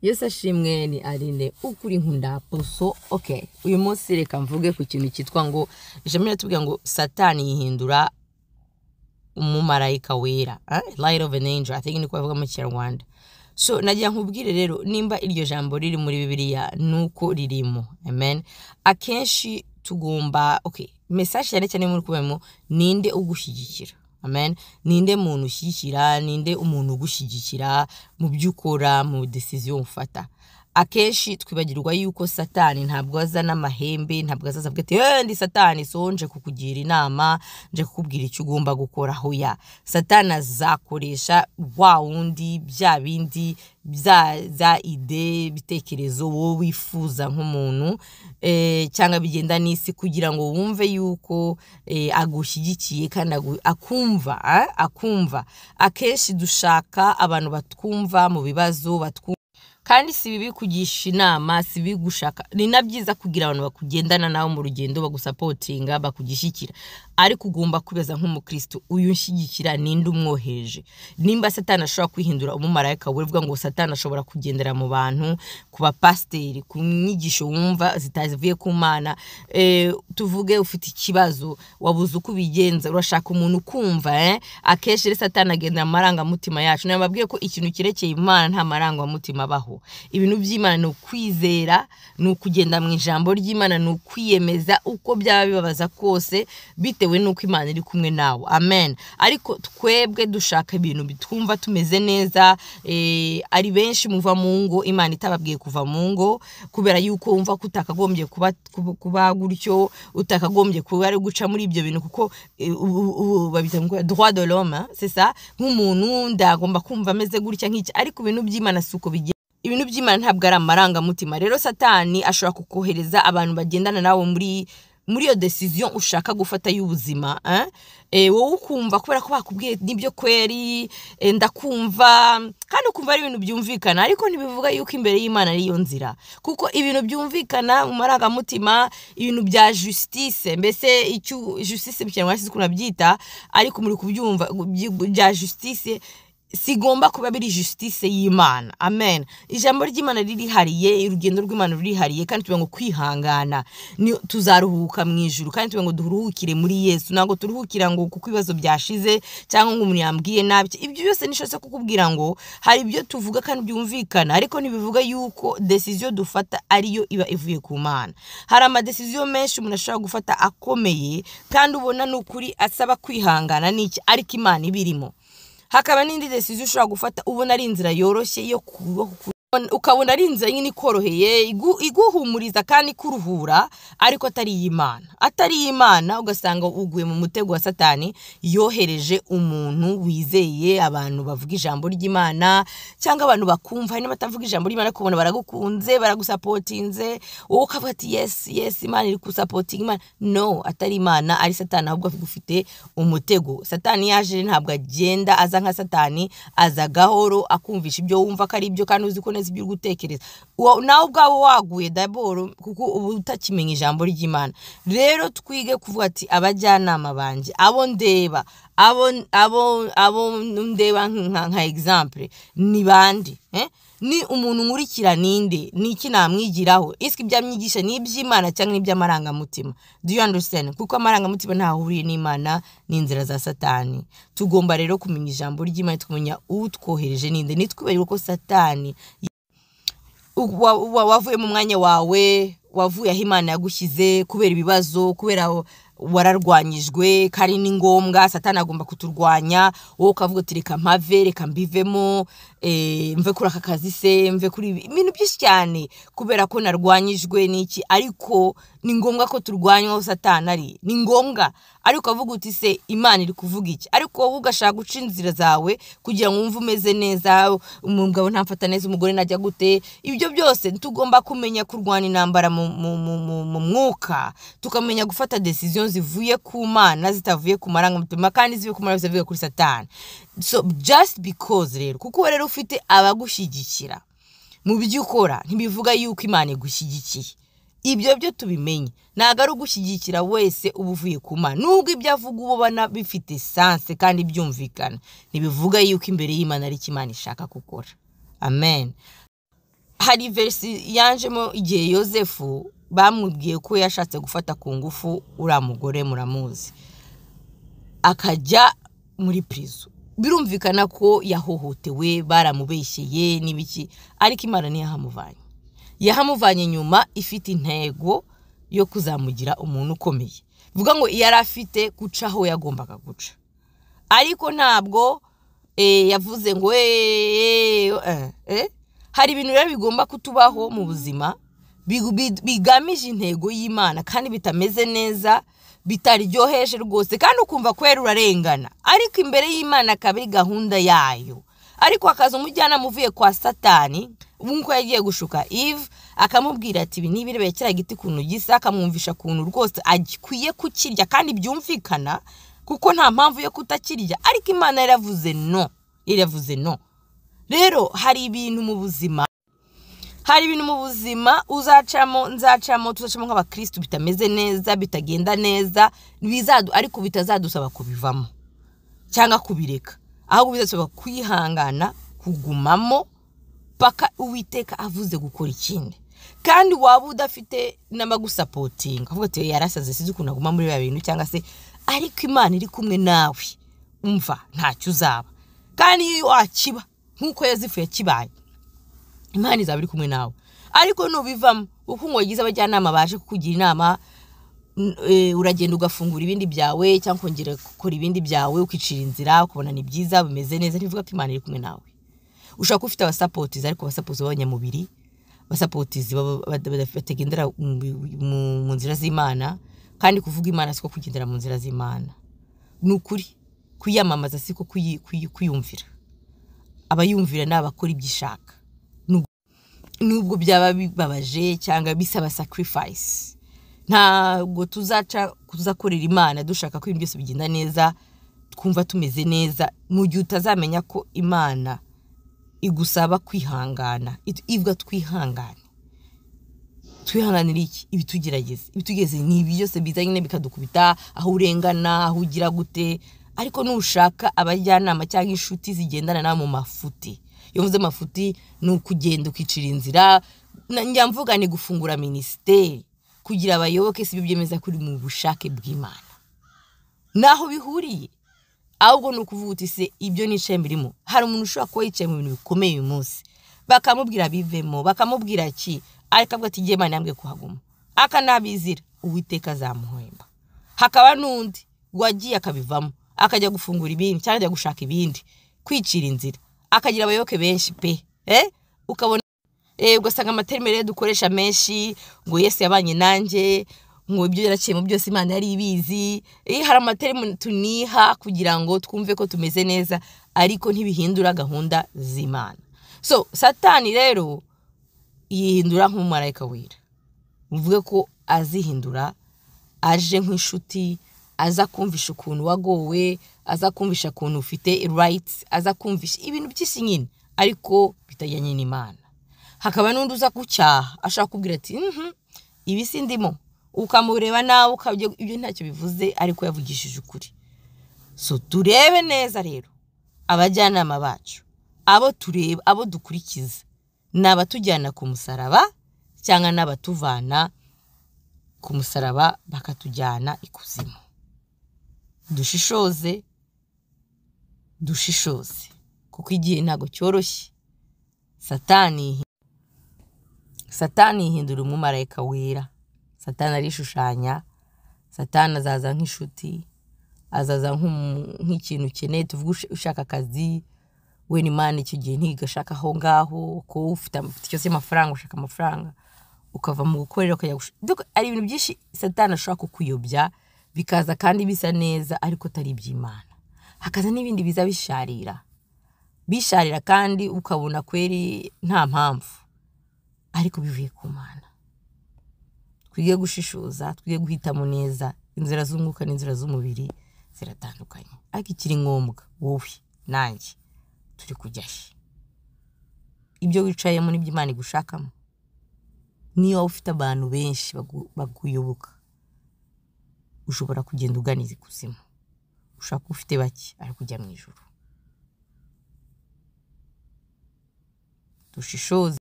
Yesu ashimwe. Ni Aline ukuri nkunda poso. Okay, uyu munsi reka mvuge ku kintu cyitwa ngo ijambo riratubwira ngo Satani yihindura umumarayika wera, eh? Light of an angel, I think niko bavuga mu Kinyarwanda. So nagira nkubwire rero, nimba iryo jambo riri muri Bibiliya, nuko ririmo. Amen. Akenshi tugomba, okay, message cyane cyane muri kubamo, ninde ugushyigikira? Amen. Ninde muntu ushyigikira? Ninde umuntu ugushyigikira mu byo ukora, mu decision ufata? Akenshi twibagirwa yuko Satani ntabwo azana amahembe, ntabwo azaza avuga ati: "Eh, ndi Satani, so nje kukugira inama, nje kukubwira icyo ugomba gukora." Hoya, Satani azakoresha wa wundi, bya bindi bya za idées, ibitekerezo wowe wifuza nk'umuntu, cyangwa bigenda n'isi, kugira ngo wumve yuko agushyigikiye kandi akumva, akumva. Akenshi dushaka abantu batwumva mu bibazo, batwumva. Kandi si bibi kugisha inama, si bibi gushaka, ni na byiza kugira abantu bakugendana nawe mu rugendo, bagusupportinga, bakugishyikira. Ariko ugomba kwibaza nk'umukristo: uyu nshyigikira ninde umwoheje? Nimba Satani ashobora kwihindura umumarayika we, uvuga ngo Satani ashobora kugendera mu bantu, ku bapasiteri, ku nyigisho wumva zitavuye ku Mana. Tuvuge ufite ikibazo, wabuze uko ubigenza, urashaka umuntu ukumva, eh? Akenshi rero Satani agendera mu marangamutima yacu. Nababwiye ko ikintu cyerekeye Imana nta marangamutima abaho. Ibintu by'Imana ni ukwizera, ni ukugenda mu ijambo ry'Imana, ni ukwiyemeza uko byaba bibabaza kose, bitewe n'uko Imana iri kumwe nawe. Amen. Ariko twebwe dushaka ibintu bitwumva tumeze neza. Ari benshi muva mu ngo Imana itababwiye kuva mu ngo, kubera yuko wumva ko utakagombye kuba gutyo, utakagombye kuba ari guca muri ibyo bintu, kuko babita ngo droit de l'homme, hein, c'est ça, nk'umuntu ndagomba kumva ameze gutya nk'iki. Ariko ibintu by'Imana si uko bigenda. Ibintu by'Imana ntabwo ari amarangamutima. Rero Satani ashobora kukohereza abantu bagendana nawe muri iyo decision ushaka gufata y'ubuzima, eh? Wowe ukumva kubera ko bakubwiye nibyo kweri, ndakumva, kandi ukumva ari ibintu byumvikana, ariko ntibivuga yuko imbere y'Imana ari iyo nzira. Kuko ibintu byumvikana mu marangamutima, ibintu bya justice, mbese icyo justice mu Kinyarwanda sinzi ukuntu babyita, ariko muri kubyumva, bya justice sigomba kuba biri justice y'Imana. Amen. Ijambo ry'Imana ririhariye, urugendo rw'Imana rurihariye. Kandi tuvuga ngo kwihangana ni tuzaruhuka mu ijuru, kandi tuvuga ngo duruhukire muri Yesu. Ntabwo turuhukira ngo kuko ibibazo byashize cyangwa ngo umuntu yambwiye nabi. Ibyo byose nishatse kukubwira ngo hari ibyo tuvuga kandi byumvikana, ariko ntibivuga yuko decision dufata ariyo iba ivuye ku Mana. Hari amadecision menshi umuntu ashobora gufata akomeye, kandi ubona ni ukuri asaba kwihangana n'iki, ariko Imana ibirimo. Hakaba n'indi decision ushobora gufata ubona ari inzira yoroshye yo ukabona ari inzira nyine ikoroheye, iguhumuriza kandi ikuruhura, ariko atari iy'Imana, atari iy'Imana. Ugasanga uguye mu mutego wa Satani yohereje umuntu wizeye, abantu bavuga ijambo ry'Imana cyangwa abantu bakumva. Hari n'abatavuga ijambo ry'Imana ariko ubona baragukunze, baragusupportinze, wowe ukavuga ati: Yes, Imana iri gusupportinga." Imana no, atari Imana, ari Satani ahubwo ufite umutego. Satani yaje ntabwo agenda aza nka Satani, aza gahoro, akumvisha ibyo wumva ko ari ibyo, kandi uzi ko neza ibyo uri gutekereza. Nawe ubwawe waguye d'abord, kuko uba utakimenya ijambo ry'Imana. Rero twige kuvuga ati: "Abajyanama banjye, abo ndeba, abo ndeba nka exemple ni bande, eh? Ni umuntu nkurikira ninde? Ni iki namwigiraho? Ese ibyo amwigisha ni iby'Imana cyangwa ni iby'amarangamutima?" Do you understand? Kuko amarangamutima ntaho ahuriye n'Imana n'inzira za Satani. Tugomba rero kumenya ijambo ry'Imana, tukamenya utwohereje ninde. Nitwibagirwe ko Satani wavuye mu mwanya wawe, wavuye aho Imana yagushyize kubera ibibazo, kubera wararwanyijwe, kandi ni ngombwa, Satani agomba kuturwanya. Wowe ukavuga uti: "Reka mpave, reka mbivemo, mve kuri aka kazi se, mve kuri ibi," ibintu byinshi cyane, kubera ko narwanyijwe n'iki. Ariko ni ngombwa ko turwanywa aho Satani ari, ni ngombwa. Ariko ukavuga uti: "Se Imana iri kuvuga iki?" Ariko wowe ugashaka guca inzira zawe kugira ngo wumve umeze neza. Umugabo ntamfata neza, umugore najya gute? Ibyo byose tugomba kumenya kurwana intambara mu mwuka, tukamenya gufata decision zivuye ku Mana, zitavuye ku marangamutima, kandi zivuye ku marangamutima zivuye kuri Satani. So just because rero, kuko rero ufite abagushyigikira mu byo ukora, ntibivuga yuko Imana igushyigikiye. Ibyo byo tubimenye, ntabwo ari ugushyigikira wese uba uvuye ku Mana. Nubwo ibyo avuga uba ubona bifite sens kandi byumvikana, ntibivuga yuko imbere y'Imana ari icyo Imana ishaka gukora. Amen. Hari verse yanjemo igihe Yosefu bamubwiye ko yashatse gufata ku ngufu uriya mugore, muramuzi, akajya muri prison. Birumvikana ko yahohotewe, baramubeshyeye n'ibiki, ariko Imana ntiyahamuvanye. Yahamuvanye nyuma ifite intego yo kuzamugira umuntu ukomeye. Bivuga ngo yari afite guca aho yagombaga guca, ariko ntabwo yavuze ngo Hari ibintu rero bigomba kutubaho mu buzima bigamije intego y'Imana kandi bitameze neza, bitaryoheje rwose, kandi ukumva kwera urarengana, ariko imbere y'Imana akaba ari gahunda yayo. Ariko hakaza umujyanama uvuye kwa Satani, nk'uko yagiye gushuka Eve, akamubwira ati ibi nibirebeye kiriya giti ukuntu gisa, akamwumvisha ukuntu rwose akwiye kukirya kandi byumvikana kuko nta mpamvu yo kutakirya, ariko Imana yaravuze no, yaravuze no. Rero hari ibintu mu buzima, hari ibintu mu buzima uzacamo, nzacamo, tuzacamo nk'abakristu bitameze neza, bitagenda neza, ariko bitazadusaba kubivamo cyangwa kubireka, ahubwo bizasaba kwihangana, kugumamo paka Uwiteka avuze gukora ikindi. Kandi waba udafite n'abagusapotinga, uvuga ati yarasaze sinzi ukuntu aguma muri bya bintu cyangwa se, ariko Imana iri kumwe nawe, umva ntacyo uzaba. Kandi iyo wakiba nk'uko Yosefu yakibaye, Imana izaba iri kumwe nawe. Ariko nubivamo uko ngo wagize abajyanama baje kukugira inama, uragenda ugafungura ibindi byawe cyangwa ukongera gukora ibindi byawe, ukicira inzira, ukabona ni byiza bimeze neza, ntibivuga ko Imana iri kumwe nawe. Ushobora kuba ufite abasapotizi, ariko abasapotizi b'abanyamubiri, abasapotizi batagendera mu nzira z'Imana. Kandi kuvuga Imana siko kugendera mu nzira z'Imana. Ni ukuri kwiyamamaza siko kwiyumvira. Abayumvira ni abakora ibyo ishaka, nubwo byaba bibabaje cyangwa bisaba sacrifice. Ntabwo tuzakorera Imana dushaka ko ibintu byose bigenda neza, twumva tumeze neza, mu gihe utazamenya ko Imana igusaba kwihangana. Ivuga twihangane. Twihanganira iki? Ibitugerageza. Ibitugerageza ni ibi byose biza nyine bikadukubita, aho urengana, aho ugira gute. Ariko nushaka abajyanama cyangwa inshuti zigendana nawe mu mafuti. Iyo mvuze mafuti ni ukugenda ukicira inzira. Njya mvuga ni gufungura minisiteri kugira abayoboke, si byo byemeza kuri mu bushake bw'Imana. Naho bihuriye, ahubwo ni ukuvuga uti se ibyo nicaye mbirimo. Hari umuntu ushobora kuba yicaye mu bintu bikomeye uyu munsi, bakamubwira bivemo, bakamubwira ki, ariko avuga ati ngiye Imana yambwiye kuhaguma, akanabizira, Uwiteka azamuhemba. Hakaba n'undi wagiye akabivamo, akajya gufungura ibindi cyangwa ajya gushaka ibindi, kwicira inzira, akagira abayoboke benshi pe. Ukabona ugasanga amatermere dukoresha menshi, ngo Yesu yabanye nanjye, ngo ibyo yaraciyemo byose Imana yari ibizi. Hari amatermere tuniha kugira ngo twumve ko tumeze neza, ariko ntibihindura gahunda z'Imana. So Satani rero yihindura nk'umumarayika wera, uvuge ko azihindura aje nk'inshuti, aza kumvisha ukuntu wagowe, aza kumvisha ukuntu ufite rights, aza kumvisha ibintu byinshi nyine, ariko bitajyanye n'Imana. Hakaba n'undi uza gucyaha, ashaka kubwira ati ibi sindimo, ukamureba nawe ukabye ibyo ntacyo bivuze, ariko yavugishije ukuri. So turebe neza rero abajyanama bacu, abo tureba, abo dukurikiza, ni abatujyana ku musaraba cyangwa n'abatuvana ku musaraba bakatujyana ikuzimu. Dushishoze, dushishoze, kuko igihe ntago cyoroshye. Satani yihindura umumarayika wera. Satani arishushanya. Satani azaza nk'inshuti, azaza nk'ikintu ukeneye. Tuvuge ushaka akazi, we ni Imana icyo gihe ntigashaka aho ngaho, ko ufite ikibazo cy'amafaranga, ushaka amafaranga, ukava mu gukorera ukajya Donc ari ibintu byinshi Satani ashobora kukuyobya, bikaza kandi bisa neza ariko atari iby'Imana. Hakaza n'ibindi biza bisharira, bisharira kandi ukabona kweri nta mpamvu, ariko bivuye ku Mana. Twige gushishoza, twige guhitamo neza. Inzira z'umwuka n'inzira z'umubiri ziratandukanye, ariko ikiri ngombwa wowe nanjye turi kujya he? Ibyo wicayemo n'ibyo Imana igushakamo. Niyo waba ufite abantu benshi bakuyoboka, ushobora kugenda uganiza ikuzimu. Ushobora kuba ufite bake ariko ujya mu ijuru. Dushishoze.